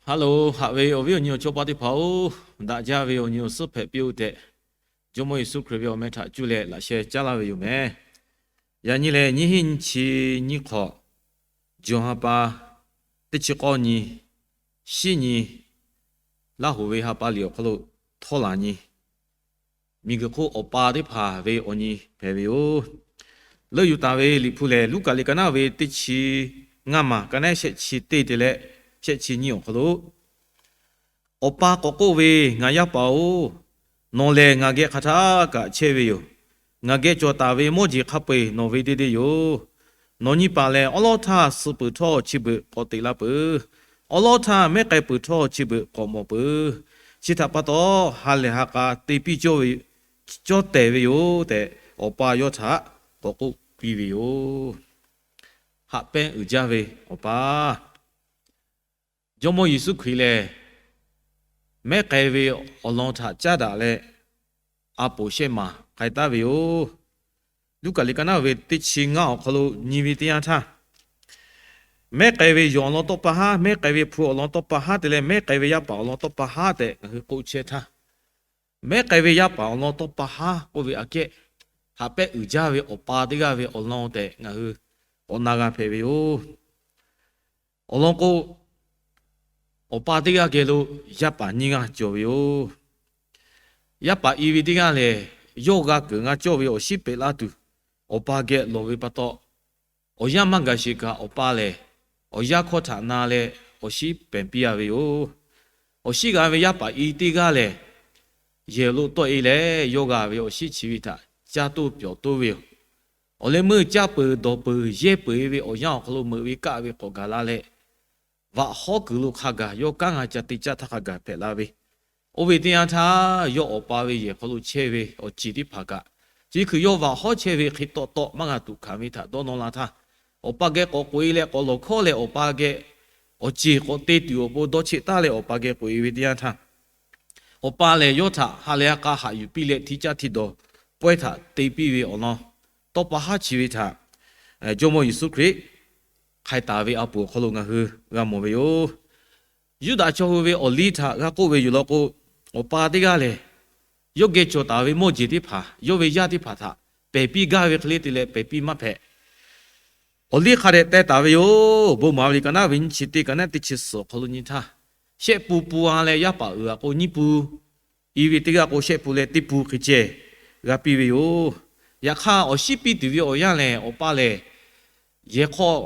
Haˉ loˬ, haꞈ ve awˬ viˉ awˬ nyi awˬ chawˇ paˆ teˇ hpaˍ-oˬ, daꞈ jaˇ ve awˬ nyi awˬ suhˉ hpehꞈ piˇ-oˆ tehꞈ, Jawˇmawˇ Yeˍsuˆ Hkriꞈ ve awˬ meh htaꞈ cuˇ leh laꞈ sheh caˉ laˇ ve yoˬ meh. Yaꞈ nyi lehˬ, nyiˇ hinˉ nyiˇ chi nyiˇ hk'awꞈ, June ha pa teˇ chi k'awˇ nyi, shiˉ nyi, Laˇ hoꞈ ve ha pa liꞈ awˬ hk'aw lo htawˇ laˬ nyi, miˬguiˬ hk'oˆ awˬ pa teˇ hpaˍ ve awˬ nyi hpehꞈ ve yoˬ. Leuˆ yuˬ taˍ ve Liꞈ hpu lehˬ, Luˉkaꞈ liꞈ ka naˉ ve teˇ chi ngaˇ maˬ, ka naˉ shehˆ chi teˇ te leh shehˆ chi nyiˇ awˬ hk'aw lo, Awˬ pa k'awꞈ k'oˆ ve, Ngaˬ yaˇ paˍ-oˬ, nawˬ lehˬ ngaˬ geh hk'aˬ htaˇ kaꞈ chehˇ ve yoˬ. Ngaˬ geh cawˬ taˍ ve mawˇ jeˬ hk'a peu-eˬ nawˬ ve deˇ deˇ yoˬ. Nawˬ nyi paˍ lehˬ, awˉ lawˉ htaˇ suh peuˬ htawˇ chi beuꞈ k'awꞈ teꞈ laˇ peuˬ. Awˉ lawˉ htaˇ mehˉ k'ai peuˬ htawˇ chi beuꞈ k'awꞈ mawˬ peuˬ. Chi htaꞈ pa taw, ha lehˬ ha k'a te piˇ cawˇ tehˬ ve yoˬ tehꞈ, awˬ pa yawˇ htaꞈ k'awꞈ k'oˆ piˇ ve yoˬ. Haꞈ pehnˇ uiˍ jaˇ ve awˬ pa, Jawˇmawˇ Yeˍsuˆ Hkriꞈ lehˬ, mehˉ k'ai ve awˬ lawn htaꞈ caˉ daꞈ leh, a poˍ shehˆ maˍ k'ai taˉ ve yoˬ. Luˉkaꞈ liꞈ ka naˉ ve teˇ chi ngaˇ awˬ hk'aw lo nyi ve teˇ yanˇ htaˇ, mehˉ k'ai ve yawˬ awˬ lawn tawˇ pa haˉ, mehˉ k'ai ve hpu awˬ lawn tawˇ pa haˉ te leh, mehˉ k'ai ve yaˇ paˍ awˬ lawn tawˇ pa haˉ tehꞈ ngaˬ hui k'oˆ chehˇ htaˇ, mehˉ k'ai ve yaˇ paˍ awˬ lawn tawˇ pa haˉ k'oˆ ve aꞈ kehˉ, haꞈ pehnˇ uiˍ jaˇ ve awˬ pa teˇ g'aˇ ve awˬ lawn tehꞈ ngaˬ hui awˬ na g'a hpehꞈ ve yoˬ. Awˬ lawn k'o, awˬ pa teˇ g'aˇ geh lo yaˇ paˍ nyiˇ g'aˇ cawˬ ve yoˬ. Yaˇ paˍ i ve teˇ g'aˇ lehˬ, yawˇ g'a keunˍ g'a cawˇ ve awˬ shinˉ pehꞈ laˇ tuˬ, awˬ pa geh lawˬ ve pa taw, awˬ yanˇ maˇ gaˬ sheˍ kaꞈ, awˬ pa lehˬ awˬ yanˇ hkawˇ htaꞈ na leh awˬ shinˉ pehˍ piˇ a ve yoˬ. Awˬ shinˉ g'a ve yaˇ paˍ i teˇ g'aˇ lehˬ, yehˬ lo tawˆ e leh, yawˇ g'a ve awˬ shinˉ chi ve htaꞈ caˇ toˇ pyawˬ toˇ ve yoˬ. Awˬ leh meuˇ caˇ peuˬ dawˬ peuˬ yehˇ peuˬ e ve awˬ yanˇ awˬ hk'aw lo meuꞈ ve kaˆ ve k'awꞈ gaˬ la leh, vaꞈ hawˉ kuiˬ lo hk'a gaˬ yawˇ kanˉ g'a ca te caˇ htaˇ hk'a gaˬ hpehꞈ la ve. Oˇ ve teˇ yanˇ htaˇ, yawˇ awˬ pa ve yehˬ hk'aw lo chehˇ ve awˬ ceˬ teˇ hpaˍ kaꞈ, chi hkui yawˇ vaꞈ hawˉ chehˇ ve hk'e tawˆ tawˆ maˇ g'a tuꞈ hkanˍ ve htaꞈ dawˇ nawˇ la htaˇ, awˬ pa geh k'awꞈ k'oꞈ e leh k'awꞈ lawˬ hkawˉ leh, awˬ pa geh awˬ ceˬ k'awꞈ te tuˬ awˬ pon dawˇ cheˆ taˉ leh awˬ pa geh k'oꞈ e ve teˇ yanˇ htaˇ, awˬ pa lehˬ yawˇ htaꞈ ha lehˬ ha k'a haꞈ yuˬ piˇ leh, hti caˇ hti dawˬ pawehˇ htaꞈ te piˇ ve awˬ lawn tawˇ pa haˉ chi ve htaꞈ Jawˇmawˇ Yeˍsuˆ Hkriꞈ hk'ai taˍ ve a poˍ awˬ hk'aw lo ngaˬ hui g'a mawˬ ve yoˬ. Yuˇdaꞈ chaw hui ve awˬ liˇ htaꞈ g'a k'oˆ ve yoˬ law k'o, awˬ pa teˇ g'aˇ lehˬ, yawˇ geh cawˬ taˍ ve mawˇ jeˬ teˇ hpaˍ, yawˇ ve yaˇ teˇ hpaˍ htaꞈ pehˬ piˇ gaˇ ve hk'e le te leh pehˬ piˇ maˇ hpehꞈ. Awˬ liˇ hk'a dehꞈ teh taˍ ve yoˬ. Bon maˍ ve liꞈ ka naˉ ve nyiˇ chi teˇ, ka naˉ teˇ chi suhˍ awˬ hk'aw lo nyi htaˇ, shehˆ pun pun a leh yaˇ paˍ uiˍ a k'o nyiˇ pun, i ve teˇ g'aˇ k'o shehˆ pun leh teˇ pun hk'e ceh g'a piˇ ve yoˬ. Yaꞈ hk'aˇ, awˬ shinˉ piˇ tuˬ ve awˬ yanˇ lehˬ, awˬ pa lehˬ yehˬ hk'aw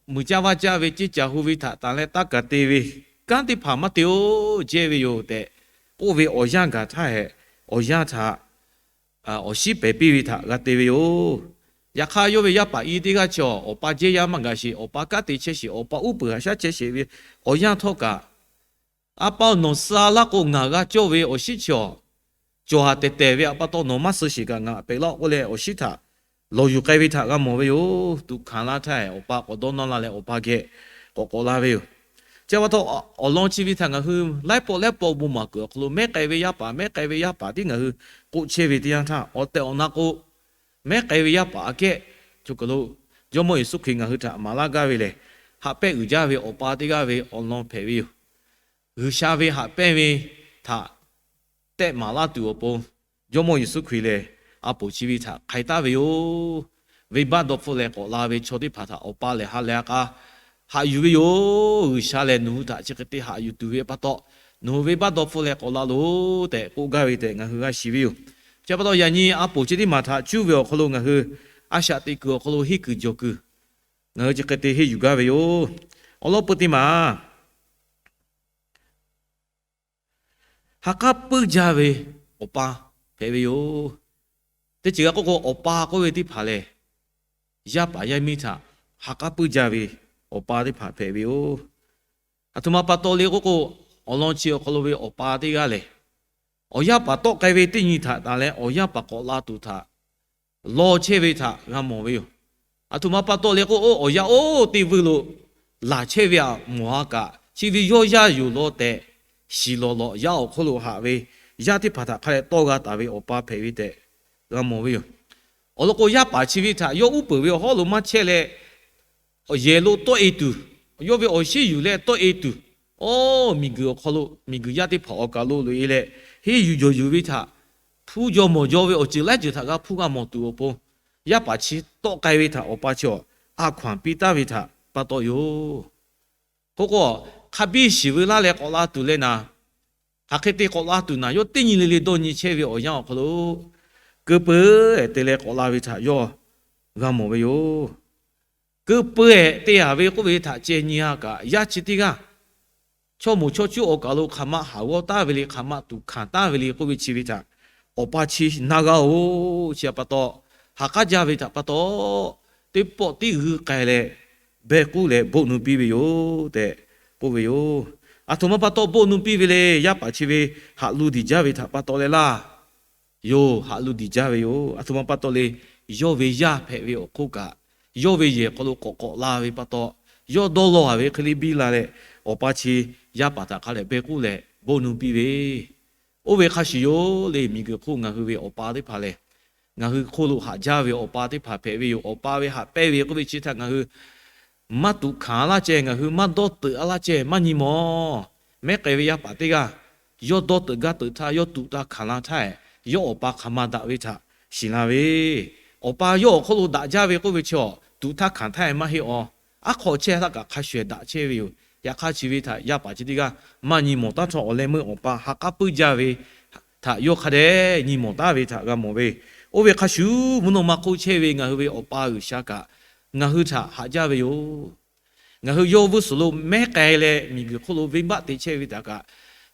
muiˬ caˇ vaˇ caˇ ve ceˇ caˬ hu ve htaꞈ tanˬ leh taˇ kaˬ te ve kanˉ teˇ hpaˍ maˇ te-oˬ jehˇ ve yoˬ tehꞈ k'oˆ ve awˬ yanˇ gaˬ htaˇ hehꞈ, awˬ yanˇ htaꞈ awˬ shinˉ pehˬ piˇ ve htaꞈ g'a te ve yoˬ. Yaꞈ hk'aˇ, yawˇ ve yaˇ paˍ i teˇ g'aˇ chi awˬ pa jehˇ yaˇ maˇ gaˬ sheˍ, awˬ pa kanˉ te chehˇ sheˍ, awˬ pa uˉ peunˍ haꞈ shaˉ chehˇ sheˍ ve awˬ yanˇ htawˇ kaꞈ, A pa-oˬ, nawˬ suh laˇ k'o ngaˬ g'a cawˇ ve awˬ shinˉ chi awˬ cawˬ haˍ tehˬ tehˬ ve a pa taw nawˬ maˇ suh sheˍ kaꞈ ngaˬ pehꞈ laˇ-oˆ k'oˆ leh, awˬ shinˉ htaꞈ lawˬ yuˬ k'ai ve htaꞈ g'a mawˬ ve yoˬ. Tuꞈ hkanˍ laˇ htaˇ, awˬ pa k'awꞈ dawˇ nawˇ la leh awˬ pa geh k'awꞈ k'awꞈ la ve yoˬ. Chi pa taw, awˬ lawn chi ve htaꞈ ngaˬ hui laiˉ pawˆ laiˉ pawˆ bon maˍ kuiˬ awˬ hk'aw lo mehˉ k'ai ve yaˇ paˍ, mehˉ k'ai ve yaˇ paˍ tiˉ ngaˬ hui k'oˆ chehˇ ve teˇ yanˇ htaˇ, awˬ tehˬ awˬ na k'o, mehˉ k'ai ve yaˇ paˍ aꞈ kehˉ, co kaˬ lo Jawˇmawˇ Yeˍsuˆ Hkriꞈ ngaˬ hui htaꞈ maˍ laˇ gaˇ ve lehˬ, haꞈ pehnˇ uiˍ jaˇ ve awˬ pa teˇ g'aˇ ve awˬ lawn hpehꞈ ve yoˬ. G'uiˬsha ve haꞈ pehnˇ ve htaꞈ tehˆ maˍ laˇ tuˬ awˬ pon, Jawˇmawˇ Yeˍsuˆ Hkriꞈ lehˬ a poˍ chi ve htaꞈ hk'ai taˍ ve yoˬ. Venˇbaˆ dawˇ hpfuhˆ leh k'awꞈ la ve chaw teˇ hpaˍ htaꞈ awˬ pa lehˬ ha lehˬ ha k'a haꞈ yuˬ ve yoˬ. G'uiˬsha lehˬ nawˬ hui htaꞈ chi hk'e te haꞈ yuˬ tuˬ ve pa taw, nawˬ hui venˇbaˆ dawˇ hpfuhˆ leh k'awꞈ la loˬ tehꞈ k'oˆ gaˇ ve tehꞈ ngaˬ hui g'a shiˍ ve yoˬ. Chi pa taw, yaꞈ nyi a poˍ chi teˇ maˬ htaꞈ cuˇ ve awˬ hk'aw lo ngaˬ hui a shaꞈ teꞈ kuiˬ awˬ hk'aw lo henˇ kuiˬ jawˬ kuiˬ ngaˬ hui chi hk'e te henˇ yuˬ gaˇ ve yoˬ. Awˬ lawn peu teˇ maˬ, ha k'aˉ puiˉ jaˇ ve awˬ pa hpehꞈ ve yoˬ. Teˇ ceuˬ g'a k'oˆ k'o, awˬ pa k'oˆ ve teˇ hpaˍ lehˬ, yaˇ paˍ yaˇ miˇ htaꞈ ha k'aˉ puiˉ jaˇ ve awˬ pa teˇ hpaˍ hpehꞈ ve yoˬ. Aˬ htoꞈ ma pa taw le k'oˆ k'o, awˬ lawn chi awˬ hk'aw lo ve awˬ pa teˇ g'aˇ lehˬ, awˬ yaˇ paˍ tawˆ k'ai ve teˇ nyi htaꞈ tanˬ leh awˬ yaˇ paˍ k'awꞈ la tuˬ htaꞈ law chehˇ ve htaꞈ g'a mawˬ ve yoˬ. Aˬ htoꞈ ma pa taw le k'o, awˬ yaˇ oˇ teˇ vuiˇ lo laˬ chehˇ ve htaꞈ mawˬ ha kaꞈ, chi ve yawˇ yaˇ yoˬ law tehꞈ shiˍ lawˬ lawꞈ, yaˇ awˬ hk'oˆ lo haꞈ ve yaˇ teˇ hpaˍ htaꞈ hk'a dehꞈ tawˇ g'a taˍ ve awˬ pa hpehꞈ ve tehꞈ g'a mawˬ ve yoˬ. Awˬ lawn k'o, yaˇ paˍ chi ve htaꞈ yawˇ uˉ peunˍ ve awˬ hawˉ lo maˇ chehˇ leh, yehˬ lo tawˆ e tuˬ, yawˇ ve awˬ shinˉ yuˬ leh tawˆ e tuˬ, Oˇ miˬguiˬ awˬ hk'aw lo miˬguiˬ yaˇ teˇ hpaˍ awˬ kaˬ lo loꞈ e leh, henˇ yuˬ jawˬ yuˬ ve htaꞈ hpuˇ jaw mawˬ jaw ve awˬ ceuˬ laiˉ ceuˬ htaꞈ g'a hpuˇ g'a mawˬ tuˬ awˬ pon, yaˇ paˍ chi tawˆ k'ai ve htaꞈ awˬ pa chi a hkaw anˬ piˇ taˍ ve htaꞈ pa taw yoˬ. K'oˆ k'o, hk'a biˇ shiˍ veu laˇ leh k'awꞈ la tuˬ leh naˍ, hk'aˬ hk'e te k'awꞈ la tuˬ naˍ, yawˇ teˇ nyi le le dawˇ nyi chehˇ ve awˬ yanˇ awˬ hk'aw lo, keu peu-eˬ te leh k'awꞈ la ve htaꞈ yawˇ g'a mawˬ ve yoˬ. Keu peu-eˬ te-a ve k'oˆ ve htaꞈ ceh nyi-a kaꞈ, yaˇ chi teˇ g'aˇ chaw moˍ chaw cuˇ awˬ kaˬ lo hk'aˬ ma haˍ g'awˇ taˍ ve le, hk'aˬ ma tuꞈ hkanˍ taˍ ve le k'oˆ ve chi ve htaꞈ awˬ pa chi na g'a-oˬ. Chi htaꞈ pa taw, ha k'aˉ jaˇ ve htaꞈ pa taw, teˇ pawˆ tiˉ g'uiˇ k'ai leh, behˇ k'uˉ leh boˆ nu piˇ ve yoˬ tehꞈ k'oˆ ve yoˬ. Aˬ htoꞈ ma pa taw boˆ nu piˇ ve le. Yaˇ paˍ chi ve haꞈ lu diˬ jaˇ ve htaꞈ pa taw leh laˇ. Yoˬ, haꞈ lu diˬ jaˇ ve yoˬ. Aˬ htoꞈ ma pa taw le. Yawˇ ve yaˇ hpehꞈ ve awˬ hk'oˆ kaꞈ, yawˇ ve yehˬ hk'aw lo k'awꞈ k'awꞈ la ve pa taw, yawˇ dawˇ law-a ve hk'e le biˇ la leh, awˬ pa chi yaˇ paˍ htaꞈ hk'a leh behˇ k'uˉ leh boˆ nu piˇ ve, oˇ ve hk'a shuˍ yoˬ le. Miˬguiˬ hk'oˆ ngaˬ hui ve awˬ pa teˇ hpaˍ lehˬ, ngaˬ hui hk'oˆ lo haꞈ jaˇ ve awˬ pa teˇ hpaˍ hpehꞈ ve yoˬ. Awˬ pa ve haꞈ pehnˇ ve k'oˆ ve chi htaꞈ ngaˬ hui maˇ tuꞈ hkanˍ laˇ ceh, ngaˬ hui maˇ dawˇ teuꞈ a laˇ ceh maˇ nyi mawˬ. Mehˉ k'ai ve yaˇ paˍ teˇ g'aˇ yawˇ dawˇ teuꞈ gaˇ teuꞈ htaˇ, yawˇ tuꞈ taˇ hkanˍ la htaˇ, yawˇ awˬ pa hk'aˬ ma daꞈ ve htaꞈ shiˍ la ve, awˬ pa yawˇ awˬ hk'oˆ lo daꞈ jaˇ ve k'oˆ ve chi, tuꞈ taˇ hkanˍ htaˇ maˇ heˆ-aˬ. Aˉ hk'aw chehˇ htaˇ kaꞈ hk'a shuˍ ehˍ daꞈ chehˇ ve yoˬ. Yaꞈ hk'aˇ chi ve htaꞈ yaˇ paˍ chi teˇ g'aˇ maˇ nyi mawˬ taˉ htawˇ, awˬ leh meuˇ awˬ pa ha k'aˉ puiˉ jaˇ ve htaꞈ yawˇ hk'a dehꞈ nyi mawˬ taˉ ve htaꞈ g'a mawˬ ve. Oˇ ve hk'a shuˍ, mvuhˇ naw ma hk'oˆ chehˇ ve ngaˬ hui ve Awˬ pa G'uiˬsha kaꞈ ngaˬ hui htaꞈ haꞈ jaˇ ve yoˬ. Ngaˬ hui yawˇ g'uˇ suhˍ lo mehˉ k'ai leh miˬguiˬ hk'oˆ lo venˇbaˆ te chehˇ ve htaꞈ kaꞈ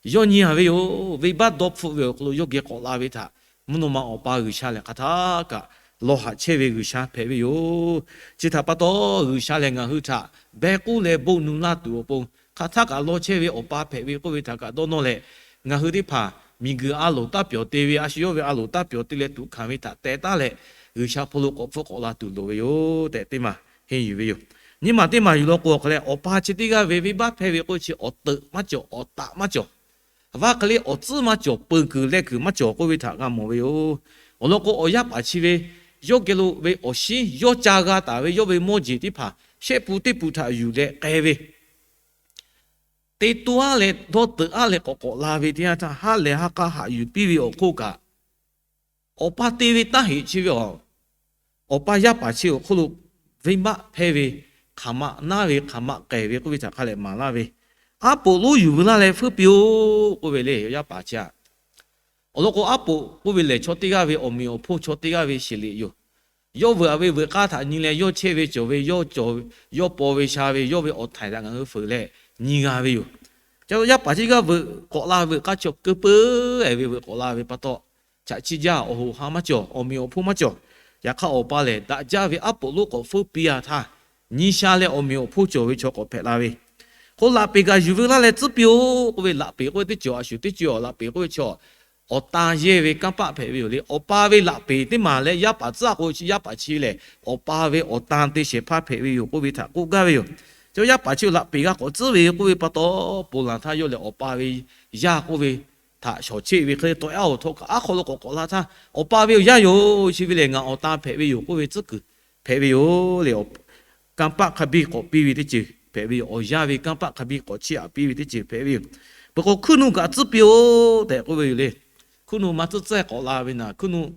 yawˇ nyi-a ve yoˬ. Venˇbaˆ dawˇ hpfuhˆ ve awˬ hk'aw lo yawˇ geh k'awꞈ la ve htaꞈ mvuhˇ naw ma Awˬ pa G'uiˬsha lehˬ hk'aˬ htaˇ kaꞈ lawˬ haꞈ chehˇ ve G'uiˬsha hpehꞈ ve yoˬ. Chi htaꞈ pa taw, G'uiˬsha lehˬ ngaˬ hui htaꞈ behˇ k'uˉ leh boˆ nu laˇ tuˬ awˬ pon hk'aˬ htaˇ kaꞈ lawˬ chehˇ ve Awˬ pa hpehꞈ ve k'oˆ ve htaꞈ kaꞈ dawˇ nawˇ leh, ngaˬ hui teˇ hpaˍ miˬguiˬ a loˍ taˇ pyawˬ te ve, a shu yawˇ ve a loˍ taˇ pyawˬ te leh tuꞈ hkanˍ ve htaꞈ teh taˉ leh, G'uiˬsha hpawˇ lo k'awꞈ hpfuhˆ k'awꞈ la tuˬ loˍ ve yoˬ tehꞈ teˇ maˬ henˇ yuˬ ve yoˬ. Nyiˇ maˬ teˇ maˬ yuˬ law k'o, awˬ hk'a leh Awˬ pa chi teˇ g'aˇ ve venˇbaˆ hpehˇ ve k'oˆ ve chi awˬ teuꞈ maˇ cawˬ, awˬ taꞈ maˇ cawˬ, a vaˇ hk'e le awˬ tcuhˉ maˇ cawˬ, peuˬ kuiˬ leh kuiˬ maˇ cawˬ k'oˆ ve htaꞈ g'a mawˬ ve yoˬ. Awˬ lawn k'o, awˬ yaˇ paˍ chi ve yawˇ geh lo ve awˬ shinˉ yawˇ ca g'a taˍ ve yawˇ ve mawˇ jeˬ teˇ hpaˍ shehˆ pun teˇ pun htaꞈ yuˬ leh k'ai ve, te to aˉ leh dawˇ teuꞈ aˉ leh k'awꞈ k'awꞈ la ve teˇ yanˇ htaˇ, ha lehˬ ha k'a haꞈ yuˬ piˇ ve awˬ hk'oˆ kaꞈ, awˬ pa te ve taˇ heꞈ chi ve awˬ, awˬ pa yaˇ paˍ chi awˬ hk'oˆ lo venˇbaˆ hpehˇ ve, hk'aˬ ma naˉ ve, hk'aˬ ma k'ehˬ ve k'oˆ ve htaꞈ hk'a leh maˍ laˇ ve, aˉ poꞈ lonˉ yuˬ veu laˇ leh feuˉ piˇ-oˆ k'oˆ ve le. Awˬ yaˇ paˍ chi a, awˬ lawn k'o, aˉ poꞈ k'oˆ ve lehˬ, chaw teˇ g'aˇ ve awˬ meꞈ awˬ hponˇ chaw teˇ g'aˇ ve sheˍ liꞈ yoˬ. Yawˇ veuꞈ-a ve veuꞈ k'aˇ htaꞈ nyi leh yawˇ chehˇ ve cawˬ ve, yawˇ cawˬ, yawˇ paw ve sha ve, yawˇ ve awˬ htaiˍ htaꞈ ngaˬ hui fuiˍ leh nyi g'a ve yoˬ. Ca yaˇ paˍ chi g'aˇ veuꞈ k'awꞈ la veuꞈ k'aˇ chaw keu peu-eˬ ve veuꞈ k'awꞈ la ve pa taw, chaꞈ chiˇ jaˇ, awˬ hoꞈ ha maˇ cawˬ, awˬ meꞈ awˬ hponˇ maˇ cawˬ. Yaꞈ hk'aˇ, awˬ pa lehˬ daꞈ jaˇ ve aˉ poꞈ lonˉ k'awꞈ feuˉ piˇ-a htaˇ, nyi sha leh awˬ meꞈ awˬ hponˇ cawˬ ve chaw k'awꞈ hpehꞈ la ve, k'o, laꞈ peˍ kaꞈ yuˬ veu laˇ leh tcuhˉ piˇ-oˆ k'oˆ ve, laꞈ peˍ k'oˆ ve teˇ ceuˬ a shuˍ teˇ ceuˬ, laꞈ peˍ k'oˆ ve chi awˬ tan yehˇ ve kanˇ paˆ hpehꞈ ve yoˬ le. Awˬ pa ve laꞈ peˍ teˇ maˬ leh yaˇ paˍ tcuhˉ k'o chi, yaˇ paˍ chi lehˬ awˬ pa ve awˬ tan te shehˍ hpaˇ hpehꞈ ve yoˬ k'oˆ ve htaꞈ k'oˆ gaˇ ve yoˬ. Chi yaˇ paˍ chi laꞈ peˍ g'a k'awꞈ tcuhˉ ve k'oˆ ve pa taw, ponˬ laˬ htaˇ yawˇ lehˬ awˬ pa ve yaˇ k'oˆ ve htaꞈ shawˍ cheˆ ve hk'e le tawˆ-a awˬ htawˇ kaꞈ, aˉ hk'aw lo k'awꞈ k'awꞈ la htaˇ, awˬ pa ve awˬ yaˇ yoˬ, chi ve lehˬ ngaˬ awˬ tan hpehꞈ ve yoˬ k'oˆ ve tcuhˉ kuiˬ hpehꞈ ve yoˬ le. Kanˇ paˆ hk'a biˇ k'awꞈ piˇ ve teˇ ceuˬ hpehꞈ ve yoˬ. Awˬ yaˇ ve kanˇ paˆ hk'a biˇ k'awꞈ chiˇ aꞈ piˇ ve teˇ ceuˬ hpehꞈ ve yoˬ. Peuˬ k'o, hkuiˉ nuˆ kaꞈ tcuhˉ piˇ-oˆ tehꞈ k'oˆ ve yoˬ le. Hkuiˉ nuˆ maˇ tcuhˉ tcuhˉ k'awꞈ la ve naˍ, hkuiˉ nuˆ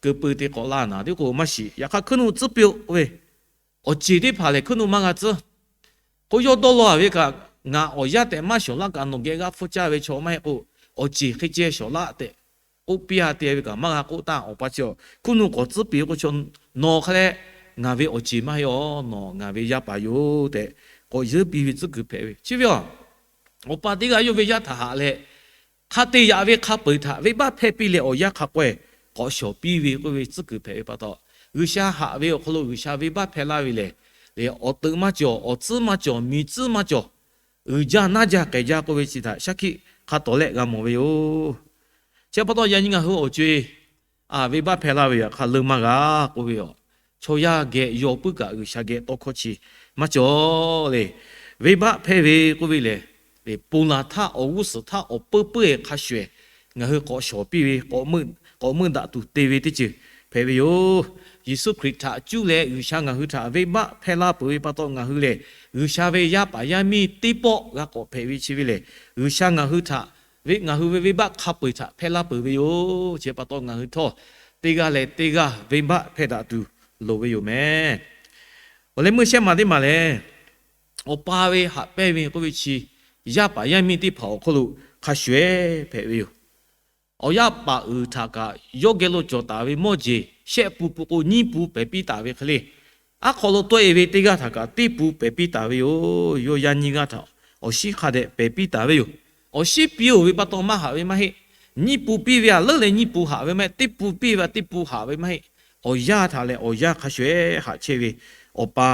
keu peu te k'awꞈ la naˍ teˇ k'o maˇ shiˍ. Yaꞈ hk'aˇ, hkuiˉ nuˆ tcuhˉ piˇ-oˆ ve awˬ ceˬ teˇ hpaˍ lehˬ, hkuiˉ nuˆ maˇ g'a tcuhˉ. K'o, yawˇ dawˇ law-a ve kaꞈ, ngaˬ awˬ yaˇ tehꞈ maˇ shawˍ laˇ kaꞈ, nawˬ geh g'aˇ hpfuhˇ caˇ ve chaw maˇ heˆ k'o, awˬ ceˬ hk'e ceh shawˍ laˇ tehꞈ k'oˆ piˇ-a te ve kaꞈ maˇ g'a k'oˆ taˇ. Awˬ pa chi hkuiˉ nuˆ k'awꞈ tcuhˉ piˇ k'o, chaw nawˬ hk'a leh ngaˬ ve awˬ ceˬ maˇ heˆ-aˬ, nawˬ ngaˬ ve yaˇ paˍ yoˬ tehꞈ k'awꞈ yeunˇ piˇ ve tcuhˉ kuiˬ hpehꞈ ve. Chi ve a, awˬ pa teˇ g'aˇ yawˇ ve yaˇ htaꞈ haꞈ leh, hk'a te yaꞈ ve hk'a peu-eˬ htaꞈ venˇbaˆ hpehˇ piˇ leh awˬ yaˇ hk'a k'awehˇ k'awꞈ shawˍ piˇ ve k'oˆ ve tcuhˉ kuiˬ hpehꞈ ve pa taw, G'uiˬsha haꞈ ve awˬ hk'aw lo G'uiˬsha venˇbaˆ hpehˇ laˇ ve lehˬ, awˬ teuꞈ maˇ cawˬ, awˬ tcuhˉ maˇ cawˬ, miˬ tcuhˉ maˇ cawˬ, uiˍ jaˇ naˇ jaˇ k'ehˬ jaˇ k'oˆ ve chi htaꞈ shaˉ hkiˆ hk'a tawˍ lehˆ g'a mawˬ ve yoˬ. Chi pa taw, yaꞈ nyi ngaˬ hui awˬ co-e, a, venˇbaˆ hpehˇ laˇ ve yaꞈ hk'aˇ leuˇ maˇ g'a k'oˆ ve a, chaw yaˇ geh yaw puiˉ kaꞈ G'uiˬsha geh tawˇ hkawˇ chi maˇ cawˬ le. Venˇbaˆ hpehˇ ve k'oˆ ve lehˬ, ponˬ laˬ htaˇ awˬ g'uˇ suhˍ htaˇ awˬ peuˇ peuˇ-eˬ hk'a shuˍ-eˬ ngaˬ hui k'awꞈ shawˍ piˇ ve, k'awꞈ meuˇ daꞈ tuˬ te ve teˇ ceuˬ hpehꞈ ve yoˬ. Yeˍsuˆ Hkriꞈ htaꞈ cuˇ leh G'uiˬsha ngaˬ hui htaꞈ venˇbaˆ hpehˇ laˇ peuˬ ve pa taw, ngaˬ hui lehˬ G'uiˬsha ve yaˇ paˍ yaˇ miˇ teˇ pawˆ g'a k'awꞈ hpehꞈ ve chi ve lehˬ, G'uiˬsha ngaˬ hui htaꞈ ve ngaˬ hui ve venˇbaˆ hk'a peu-eˬ htaꞈ hpehˇ laˇ peuˬ ve yoˬ. Chi pa taw ngaˬ hui htawˇ teˇ g'aˇ leh teˇ g'aˇ venˇbaˆ hpehˇ daꞈ tuˬ loˍ ve yoˬ mehˍ. Awˬ leh meuˇ shehˆ maˬ teˇ maˬ lehˬ, awˬ pa ve haꞈ pehnˇ ve k'oˆ ve chi, yaˇ paˍ yaˇ miˇ teˇ hpaˍ awˬ hk'oˆ lo hk'a shuˍ-ehˍ hpehꞈ ve yoˬ. Awˬ yaˇ paˍ uiˍ htaꞈ kaꞈ yawˇ geh lo cawˬ taˍ ve mawˇ jeˬ shehˆ pun pun k'o nyiˇ pun pehˬ piˇ taˍ ve hk'e le, aˉ hk'aw lo tawˆ-e ve teˇ g'aˇ htaꞈ kaꞈ teˇ pun pehˬ piˇ taˍ ve yoˬ. Yawˇ yaˇ nyiˇ g'aˇ htaꞈ awˬ shinˉ hk'a dehꞈ pehˬ piˇ taˍ ve yoˬ. Awˬ shinˉ piˇ-oˬ ve pa taw maˇ haꞈ ve maˇ heˆ. Nyiˇ pun piˇ ve-a leuˉ leh nyiˇ pun haꞈ ve maˇ heˆ. Teˇ pun piˇ ve-a teˇ pun haꞈ ve maˇ heˆ. Awˬ yaˇ htaꞈ lehˬ awˬ yaˇ hk'a shuˍ-ehˍ haꞈ chehˇ ve awˬ pa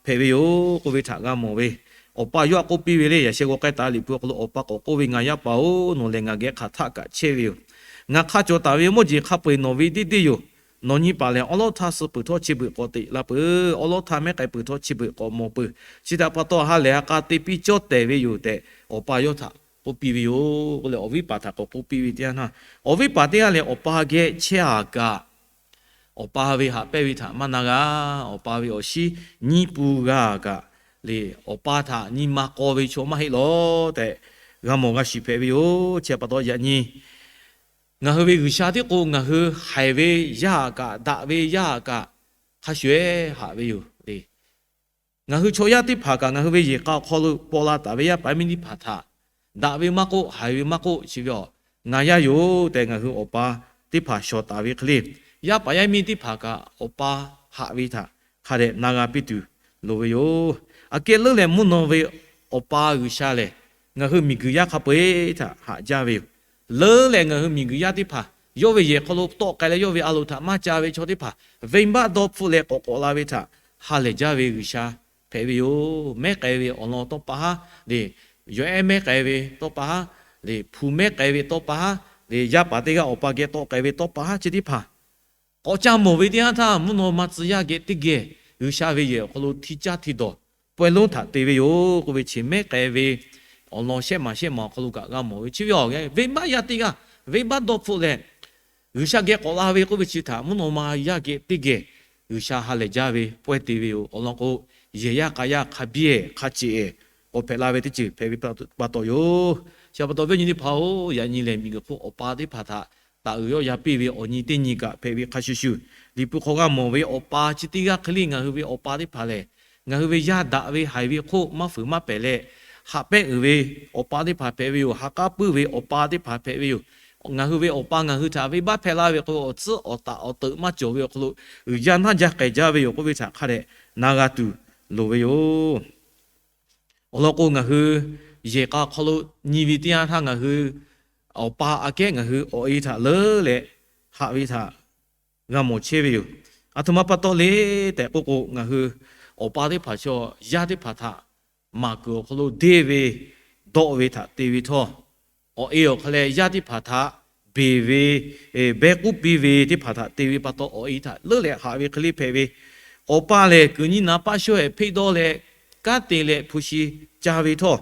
hpehꞈ ve yoˬ k'oˆ ve htaꞈ g'a mawˬ ve. Awˬ pa yawˇ htaꞈ k'oˆ piˇ ve le, yaꞈ sheh g'aw k'ai taˍ Liꞈ hpu awˬ hk'aw lo awˬ pa k'awꞈ k'oˆ ve, Ngaˬ yaˇ paˍ-oˬ, nawˬ lehˬ ngaˬ geh hk'aˬ htaˆ kaꞈ chehˇ ve yoˬ. Ngaˬ hk'a cawˬ taˍ ve mawˇ jeˬ hk'a peu-eˬ nawˬ ve deˇ deˇ yoˬ. Nawˬ nyi paˍ lehˬ awˉ lawˉ htaˇ suh peuˬ htawˇ chi beuꞈ k'awꞈ teꞈ la peuˬ. Awˉ lawˉ htaˇ mehˉ k'ai peuˬ htawˇ chi beuꞈ k'awꞈ mawˬ peuˬ. Chi htaꞈ pa taw ha lehˬ ha k'a te piˇ cawˇ tehˬ ve yoˬ tehꞈ, awˬ pa yawˇ htaꞈ k'oˆ piˇ ve yoˬ k'oˆ leh, awˬ viˉ paˍ htaꞈ k'awꞈ k'oˆ piˇ ve teˇ yanˇ htaˇ, awˬ viˉ paˍ teˇ g'aˇ lehˬ awˬ pa geh chehˇ-a kaꞈ, awˬ pa ve haꞈ pehnˇ ve htaꞈ maˇ na g'a. Awˬ pa ve awˬ shinˉ nyiˇ pun g'a kaꞈ le, awˬ pa htaꞈ nyi ma k'aw ve chaw maˇ heˆ lawˬ tehꞈ g'a mawˬ g'a shiˍ hpehꞈ ve yoˬ. Chi pa taw yaꞈ nyi ngaˬ hui ve G'uiˬsha tiˉ k'o, ngaˬ hui haiˬ ve yaˇ-a kaꞈ, daꞈ ve yaˇ-a kaꞈ, hk'a shuˍ-ehˍ haꞈ ve yoˬ le. Ngaˬ hui chaw yaˇ teˇ hpaˍ kaꞈ ngaˬ hui ve yehˬ k'a awˬ hk'aw lo paw la taˍ ve yaˇ paˍ yaˇ miˇ teˇ hpaˍ htaꞈ, daꞈ ve maˇ k'oˆ, haiˬ ve maˇ k'oˆ, chi ve awˬ, ngaˬ yaˇ yoˬ tehꞈ ngaˬ hui awˬ pa teˇ hpaˍ shawˍ taˍ ve hk'e le, yaˇ paˍ yaˇ miˇ teˇ hpaˍ kaꞈ awˬ pa haꞈ ve htaꞈ hk'a dehꞈ na g'a piˇ tuˬ loˍ ve yoˬ. Aꞈ kehˉ leuˉ leh mvuhˇ naw ve awˬ pa G'uiˬsha lehˬ, ngaˬ hui miˬguiˬ yaˇ hk'a peu-eˬ htaꞈ haꞈ jaˇ ve yoˬ. Leuˉ leh ngaˬ hui miˬguiˬ yaˇ teˇ hpaˍ yawˇ ve yehˬ hk'aw lo tawˆ k'ai leh yawˇ ve a loˍ htaꞈ maˇ ca ve chaw teˇ hpaˍ, venˇbaˆ dawˇ hpfuhˆ leh k'awꞈ k'awꞈ la ve htaꞈ ha lehˬ jaˇ ve G'uiˬsha hpehꞈ ve yoˬ. Mehˉ k'ai ve awˬ lawn tawˇ pa haˉ le, yawˬ ehˉ mehˉ k'ai ve tawˇ pa haˉ le, hpu mehˉ k'ai ve tawˇ pa haˉ le, yaˇ paˍ teˇ g'aˇ awˬ pa geh tawˆ k'ai ve tawˇ pa haˉ chi teˇ hpaˍ k'awꞈ ca mawˬ ve teˇ yanˇ htaˇ, mvuhˇ naw ma tcuh yaˇ geh teˇ geh G'uiˬsha ve yehˬ awˬ hk'aw lo hti caˇ hti dawˬ pawehˇ lonˉ htaꞈ te ve yoˬ k'oˆ ve chi mehˉ k'ai ve awˬ lawn shehˆ maˬ shehˆ maˬ awˬ hk'aw lo kaꞈ g'a mawˬ ve. Chi ve awˬ, venˇbaˆ yaˇ teˇ g'aˇ venˇbaˆ dawˇ hpfuhˆ leh G'uiˬsha geh k'awꞈ la ve k'oˆ ve chi htaꞈ mvuhˇ naw ma yaˇ geh teˇ geh G'uiˬsha ha lehˬ jaˇ ve pawehˇ te ve yoˬ. Awˬ lawn k'o, yehˬ yaˇ k'a yaˇ hk'a biˇ-ehˍ hk'a ceꞈ-ehˍ k'awꞈ hpehꞈ la ve teˇ ceuˬ hpehꞈ ve pa taw yoˬ. Chi pa taw viˉ nyi teˇ hpaˍ-oˬ, yaꞈ nyi lehˬ miˬguiˬ hk'oˆ awˬ pa teˇ hpaˍ htaꞈ taˍ uiˍ yawˇ ya piˇ ve awˬ nyi teˇ nyi kaꞈ hpehꞈ ve hk'a shuˍ shuˍ, Liꞈ hpu hk'aw g'a mawˬ ve awˬ pa chi teˇ g'aˇ hk'e le ngaˬ hui ve awˬ pa teˇ hpaˍ lehˬ, ngaˬ hui ve yaˇ daꞈ ve haiˬ ve hk'oˆ maˇ fuiˍ maˇ pehˬ leh, haꞈ pehnˇ uiˍ ve awˬ pa teˇ hpaˍ hpehꞈ ve yoˬ. Ha k'aˉ puiˉ ve awˬ pa teˇ hpaˍ hpehꞈ ve yoˬ. Ngaˬ hui ve awˬ pa ngaˬ hui htaꞈ venˇbaˆ hpehˇ laˇ ve k'o, awˬ tcuhˉ awˬ taˍ awˬ teuꞈ maˇ cawˬ ve awˬ hk'aw lo uiˍ jaˇ naˇ jaˇ k'ai jaˇ ve yoˬ k'oˆ ve htaꞈ hk'a dehꞈ na g'a tuˬ loˍ ve yoˬ. Awˬ lawn k'o, ngaˬ hui yehˬ k'a awˬ hk'aw lo nyi ve teˇ yanˇ htaˇ ngaˬ hui awˬ pa aꞈ kehˉ ngaˬ hui awˬ e htaꞈ leuˉ leh haꞈ ve htaꞈ g'a mawˬ chehˇ ve yoˬ. Aˬ htoꞈ ma pa taw le tehꞈ k'oˆ k'o, ngaˬ hui awˬ pa teˇ hpaˍ chaw yaˇ teˇ hpaˍ htaꞈ maˍ kuiˬ awˬ hk'aw lo deˇ ve dawˆ ve htaꞈ te ve htawˇ, awˬ e awˬ hk'a leh yaˇ teˇ hpaˍ htaꞈ beˬ ve, behˇ k'uˉ piˇ ve teˇ hpaˍ htaꞈ te ve pa taw, awˬ e htaꞈ leuˉ leh haꞈ ve hk'e le hpehꞈ ve. Awˬ pa lehˬ, kuiˬ nyi naˍ paˆ shawˉ-ehˍ hpeˆ dawˇ leh kanˉ te leh hpu shi ca ve htawˇ,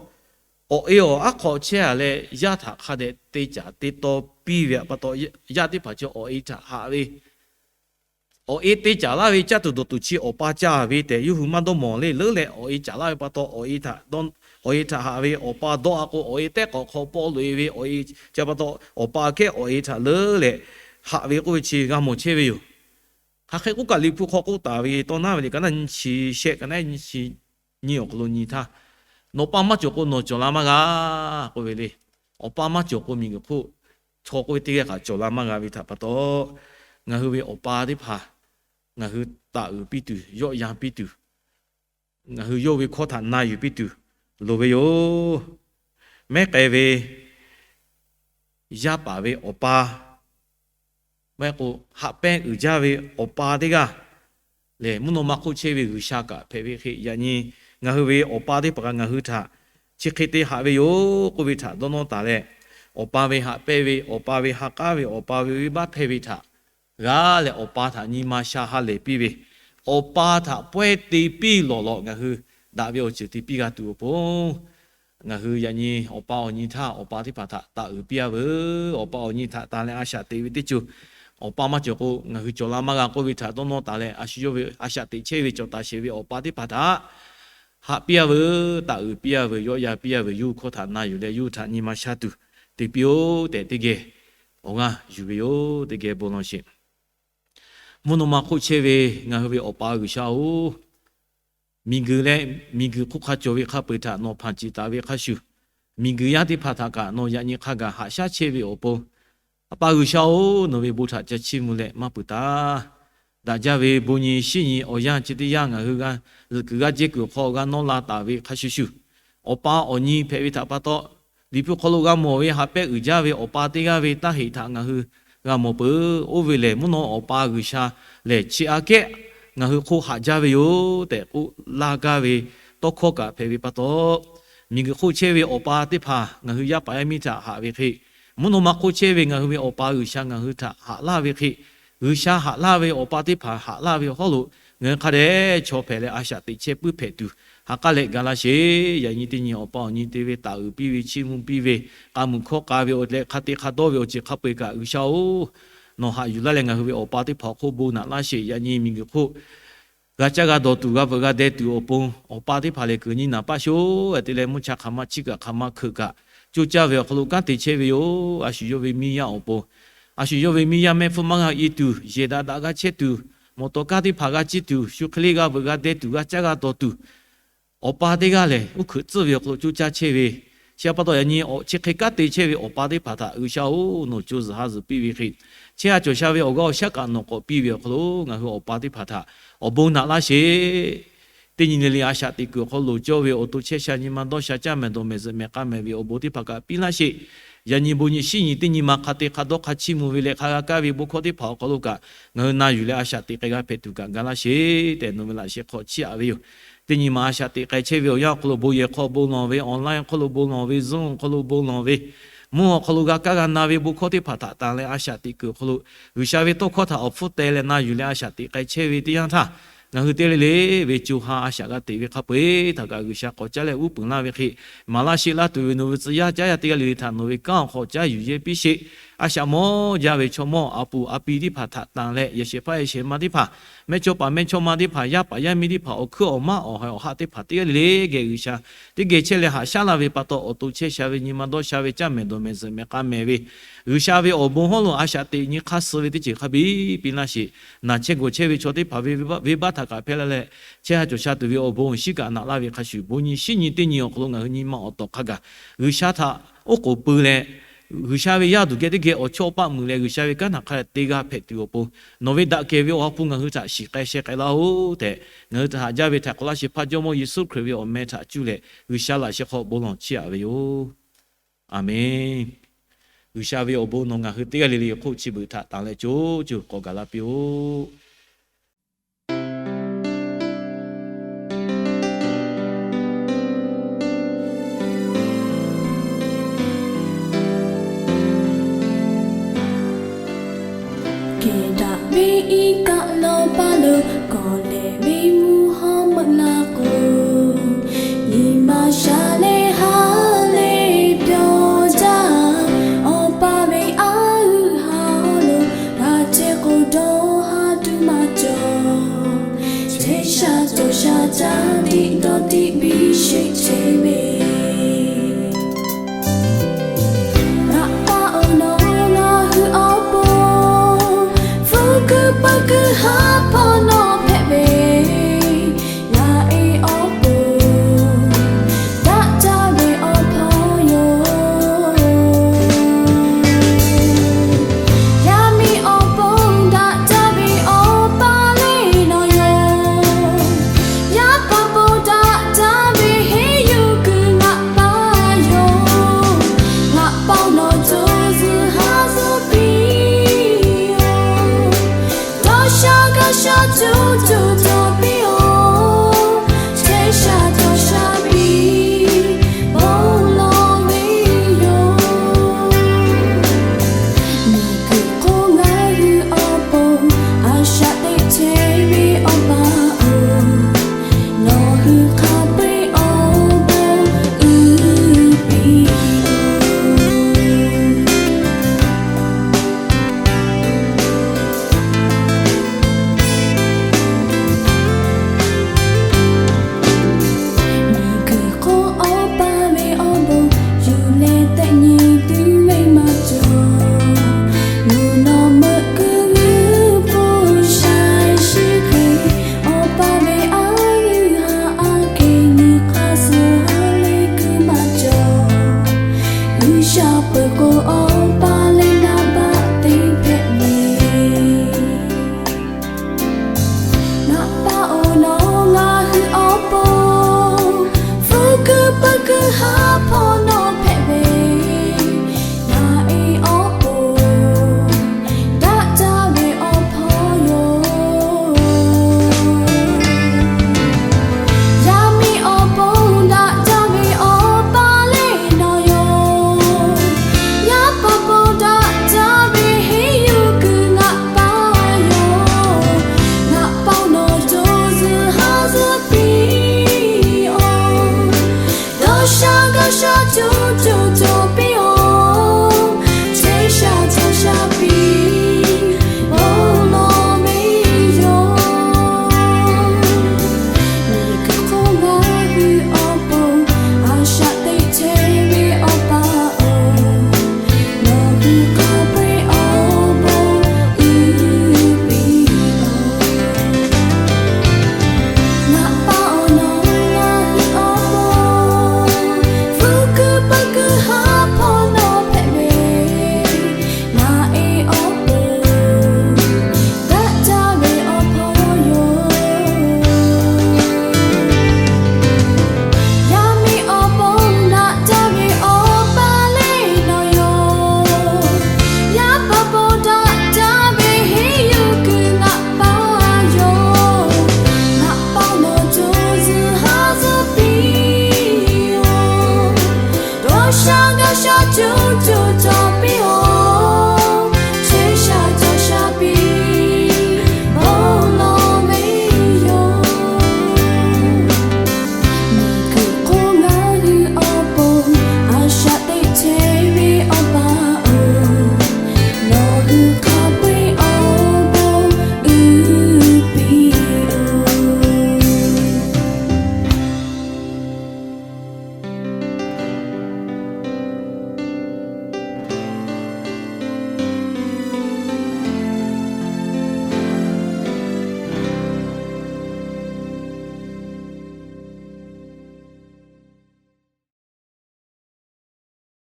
awˬ e awˬ aˉ hk'aw chehˇ-a leh yaˇ htaꞈ hk'a dehꞈ te caˍ te taw piˇ ve pa taw, yaˇ teˇ hpaˍ chi awˬ e htaꞈ haꞈ ve. Awˬ e te caˍ laˇ ve caˇ tuˬ dawˬ tuˬ chi awˬ pa ca ve tehꞈ yawˇ hui maˇ dawˇ mawˬ le. Leuˉ leh awˬ e caˍ laˇ ve pa taw, awˬ e htaꞈ, awˬ e htaꞈ haꞈ ve. Awˬ pa dawˇ-a k'o, awˬ e tehˉ k'awꞈ hk'aw pawˆ loꞈ-e ve awˬ e chi pa taw, awˬ pa aꞈ kehˉ awˬ e htaꞈ leuˉ leh haꞈ ve k'oˆ ve chi g'a mawˬ chehˇ ve yoˬ. Hk'aˬ hk'e k'oˆ kaꞈ, Liꞈ hpu hk'aw k'oˆ taˍ ve tawˇ naˉ ve le, ka naˉ nyi chi shehˆ, ka naˉ nyi chi nyi awˬ hk'aw lo nyi htaˇ, Nawˬ pa maˇ cawˬ k'o nawˬ cawˬ la maˇ g'a k'oˆ ve le. Awˬ pa maˇ cawˬ k'o miˬguiˬ hk'oˆ chaw k'oˆ ve teˇ g'aˇ kaꞈ cawˬ la maˇ g'a ve htaꞈ pa taw, ngaˬ hui ve awˬ pa teˇ hpaˍ ngaˬ hui taˍ uiˍ piˇ tuˬ, yawˆ yan piˇ tuˬ, ngaˬ hui yawˇ ve hkawˇ htaꞈ na yuˬ piˇ tuˬ loˍ ve yoˬ. Mehˉ k'ai ve yaˇ paˍ ve awˬ pa, maˇ heˆ k'o haꞈ pehnˇ uiˍ jaˇ ve awˬ pa teˇ g'aˇ lehˬ, mvuhˇ naw ma hk'oˆ chehˇ ve G'uiˬsha kaꞈ hpehꞈ ve hk'e, yaꞈ nyi ngaˬ hui ve awˬ pa teˇ hpaˍ kaꞈ ngaˬ hui htaꞈ chi hk'e te haꞈ ve yoˬ k'oˆ ve htaꞈ dawˇ nawˇ taˍ leh, awˬ pa ve haꞈ pehnˇ ve, awˬ pa ve ha k'aˉ ve, awˬ pa ve venˇbaˆ hpehˇ ve htaꞈ g'a leh, awˬ pa htaꞈ nyi ma sha ha lehˬ piˇ ve, awˬ pa htaꞈ pawehˇ te piˇ lawˬ lawꞈ ngaˬ hui daꞈ ve awˬ ceuˬ te piˇ g'a tuˬ awˬ pon, ngaˬ hui yaꞈ nyi awˬ pa awˬ nyi htaˇ awˬ pa teˇ hpaˍ htaꞈ taˍ uiˍ piˇ-a veuˬ. Awˬ pa awˬ nyi htaꞈ tanˬ leh a shaꞈ teꞈ ve teˇ ceuˬ Awˬ pa maˇ cawˬ k'o, ngaˬ hui cawˬ la maˇ g'a k'oˆ ve htaꞈ dawˇ nawˇ taˍ leh, a shu yawˇ ve a shaꞈ teꞈ chehˇ ve cawˬ taˍ sheˍ ve awˬ pa teˇ hpaˍ htaꞈ haꞈ piˇ a veuˬ, taˍ uiˍ piˇ a veuˬ, yawˆ yan piˇ a veuˬ, yawˇ hui hkawˇ htaꞈ na yuˬ leh yawˇ hui htaꞈ nyi ma sha tuˬ te piˇ-oˆ tehꞈ teˇ geh awˬ g'aˇ yuˬ ve yoˬ. Teˇ geh bon lawˬ sheˍ. Mvuhˇ naw ma hk'oˆ chehˇ ve ngaˬ hui ve Awˬ pa G'uiˬsha-oˬ, miˬguiˬ leh miˬguiˬ hk'oˆ hk'a cawˬ ve hk'a peu-eˬ htaꞈ nawˬ hpanˍ ciˍ taˍ ve hk'a shuˍ, miˬguiˬ yaˇ teˇ hpaˍ htaꞈ kaꞈ nawˬ yaꞈ nyi hk'a gaˬ haꞈ shaˉ chehˇ ve awˬ pon, A pa G'uiˬsha-oˬ, nawˬ ve bon htaꞈ ca chiˇ mvuh leh maˇ peuˬ taˍ. Daꞈ jaˇ ve bon nyi shiˉ nyi awˬ yanˇ chi teˇ yanˇ ngaˬ hui g'a zuhꞈ kuiˬ g'aˇ jehˇ kuiˬ awˬ hk'aw g'a nawˇ la taˍ ve hk'a shuˍ shuˍ, Awˬ pa awˬ nyi hpehꞈ ve htaꞈ pa taw, Liꞈ hpu hk'aw lo g'a mawˬ ve haꞈ pehnˇ uiˍ jaˇ ve Awˬ pa teˇ g'aˇ ve taˇ heꞈ htaꞈ ngaˬ hui g'a mawˬ peuˬ. Oˇ ve lehˬ, mvuhˇ naw Awˬ pa G'uiˬsha lehˬ chi aꞈ kehˉ ngaˬ hui hk'oˆ haꞈ jaˇ ve yoˬ tehꞈ k'oˆ laˇ gaˇ ve tawˇ hkawˇ kaꞈ hpehꞈ ve pa taw, miˬguiˬ hk'oˆ chehˇ ve awˬ pa teˇ hpaˍ ngaˬ hui yaˇ paˍ yaˇ miˇ htaꞈ haꞈ ve hk'e, mvuhˇ naw ma hk'oˆ chehˇ ve ngaˬ hui ve Awˬ pa G'uiˬsha ngaˬ hui htaꞈ haꞈ laˇ ve hk'e, G'uiˬsha haꞈ laˇ ve awˬ pa teˇ hpaˍ haꞈ laˇ ve hawˉ lo ngaˬ hui hk'a dehꞈ chaw hpehꞈ leh a shaꞈ teꞈ chehˇ puiˉ hpehꞈ tuˬ ha k'aˉ leh ga laˇ sheˍ. Yaꞈ nyi teˇ nyi Awˬ pa awˬ nyi te ve taˍ uiˍ piˇ ve, chiˇ mvuh piˇ ve, k'a muiˬ hkawˇ k'a ve awˬ leh hk'a te hk'a dawˇ ve awˬ ceuˬ hk'a peu-eˬ kaꞈ G'uiˬsha-oˬ, nawˬ haꞈ yuˬ laˇ leh ngaˬ hui ve awˬ pa teˇ hpaˍ awˬ hk'oˆ bon naꞈ laˇ sheˍ. Yaꞈ nyi miˬguiˬ hk'oˆ g'a caˇ g'a dawˬ tuˬ, g'a veuꞈ g'a deh tuˬ awˬ pon, awˬ pa teˇ hpaˍ lehˬ kuiˬ nyi naˍ paˆ shoˉ te leh mvuhˇ cha hk'aˬ ma chiˇ kaꞈ hk'aˬ ma hkeuꞈ kaꞈ coˇ caˇ ve awˬ hk'aw lo kanˉ te chehˇ ve yoˬ. A shu yawˇ ve miˇ yaˇ awˬ pon, a shu yawˇ ve miˇ yaˇ mehˆ hpfuhˇ maˇ g'a i tuˬ, yehˬ daꞈ daꞈ g'a chehˇ tuˬ, mawˬ tawˍ kaˇ teˇ hpaˍ g'a ciˇ tuˬ, shu hk'e le g'a veuꞈ g'a deh tuˬ, g'a caˇ g'a dawˬ tuˬ, awˬ pa teˇ g'aˇ lehˬ uˉ hkeuꞈ tcuhˇ ve awˬ hk'aw lo coˇ caˇ chehˇ ve, chi htaꞈ pa taw yaꞈ nyi chi hk'e kanˉ te chehˇ ve awˬ pa teˇ hpaˍ htaꞈ G'uiˬsha-oˬ, nawˬ co zuhˬ ha zuhˬ piˇ ve hk'e, chehˇ ha cawˬ sha ve awˬ g'aˇ awˬ shaˉ kaꞈ nawˬ k'awꞈ piˇ ve awˬ hk'aw lo ngaˬ hui awˬ pa teˇ hpaˍ htaꞈ awˬ bon naꞈ laˇ sheˍ. Teˇ nyi le le a shaꞈ teꞈ kuiˬ awˬ hk'aw lo cawˇ ve awˬ to chehˇ sha nyi ma dawˇ sha caˇ mehˍ dawˬ mehˍ zuhꞈ mehˍ k'a mehˍ ve awˬ bon teˇ hpaˍ kaꞈ piˇ laˇ sheˍ. Yaꞈ nyi bon nyi shiˉ nyi teˇ nyi ma hk'a te hk'a dawˇ hk'a chiˇ mvuh ve leh hk'a g'a kaˇ ve bon hkawˇ teˇ hpaˍ awˬ hk'aw lo kaꞈ ngaˬ hui na yuˬ leh a shaꞈ teꞈ k'ai g'a hpehꞈ tuˬ kaꞈ ga laˇ sheˍ tehꞈ nawˬ ve laꞈ sheh hk'aw chiˇ aꞈ ve yoˬ. Teˇ nyi ma a shaꞈ teꞈ k'ai chehˇ ve awˬ yanˇ awˬ hk'aw lo bon yehˬ hk'aw bon lawˬ ve, online hk'aw lo bon lawˬ ve, Zoom awˬ hk'aw lo bon lawˬ ve, mvuhˇ awˬ hk'aw lo g'a kaˇ g'a na ve bon hkawˇ teˇ hpaˍ htaꞈ tanˬ leh a shaꞈ teꞈ kuiˬ awˬ hk'aw lo G'uiˬsha ve tawˇ hkawˇ htaꞈ awˬ hpfuhˇ teh leh na yuˬ leh a shaꞈ teꞈ k'ai chehˇ ve teˇ yanˇ htaˇ, ngaˬ hui teˇ g'aˇ le le ve co ha a shaꞈ g'a teꞈ ve hk'a peu-eˬ htaꞈ kaꞈ G'uiˬsha k'awꞈ caˉ leh uˉ peunˍ laˇ ve hk'e, maˍ laˇ sheˆ laˇ tuˬ ve nawˬ ve tcuh yaˇ caˉ yaˇ teˇ g'aˇ le le htaꞈ nawˬ ve kanˉ awˬ hk'aw caˇ yuˬ yehˇ piˇ sheˍ. A shaꞈ mawˇ jaˇ ve chaw mawˇ a pu a pi teˇ hpaˍ htaꞈ tanˬ leh, yehˬ shehˍ hpaˇ yehˬ shehˍ ma teˇ hpaˍ, mehˇchawˇ paˍ mehˇchawˇma teˇ hpaˍ, yaˇ paˍ yaˇ miˇ teˇ hpaˍ, awˬ hkuiˉ awˬ maˉ awˬ haiˬ awˬ haˆ teˇ hpaˍ teˇ g'aˇ le le geh G'uiˬsha teˇ geh chehˇ leh haꞈ shaˉ laˇ ve pa taw, awˬ to chehˇ sha ve nyi ma dawˇ sha ve caˇ mehˍ dawˬ mehˍ zuhꞈ mehˍ k'a mehˍ ve, G'uiˬsha ve awˬ bon hawˉ lo a shaꞈ teꞈ nyi hk'aˇ suh ve teˇ ceuˬ hk'a biˇ piˇ laˇ sheˍ. Naˬ chehˇ gawˬ chehˇ ve chaw teˇ hpaˍ ve venˇbaˆ htaꞈ kaꞈ hpehˇ laˇ leh, chehˇ ha cawˬ sha tuˬ ve awˬ bon awˬ shinˉ kaꞈ naꞈ laˇ ve hk'a shuˍ, bon nyi shiˉ nyi teˇ nyi awˬ hk'aw lo ngaˬ hui nyi ma awˬ tawˍ hk'a gaˬ G'uiˬsha htaꞈ oˉ k'oˍ pui leh, G'uiˬsha ve yaˇ duˬ geh teˇ geh awˬ chawˇ paˆ meuꞈ leh G'uiˬsha ve kanˉ htaꞈ hk'a dehꞈ te g'a hpehꞈ tuˬ awˬ pon, nawˬ ve daꞈ kehˬ ve awˬ ha hpu ngaˬ hui htaꞈ shiˍ k'ai sheh k'ai laˇ-oˆ tehꞈ, ngaˬ hui htaꞈ haꞈ jaˇ ve htaiˍ hk'awꞈ laˇ shehˍ hpaˇ Jawˇmawˇ Yeˍsuˆ Hkriꞈ ve awˬ meh htaꞈ cuˇ leh G'uiˬsha laꞈ sheh hk'aw bon lawˬ chiˇ aꞈ ve yoˬ. Aˬmenˍ. G'uiˬsha ve awˬ bon nawˬ ngaˬ hui teˇ g'aˇ le le hk'oˆ chi beuꞈ htaꞈ tanˬ leh co co k'awꞈ gaˬ la piˇ-oˆ.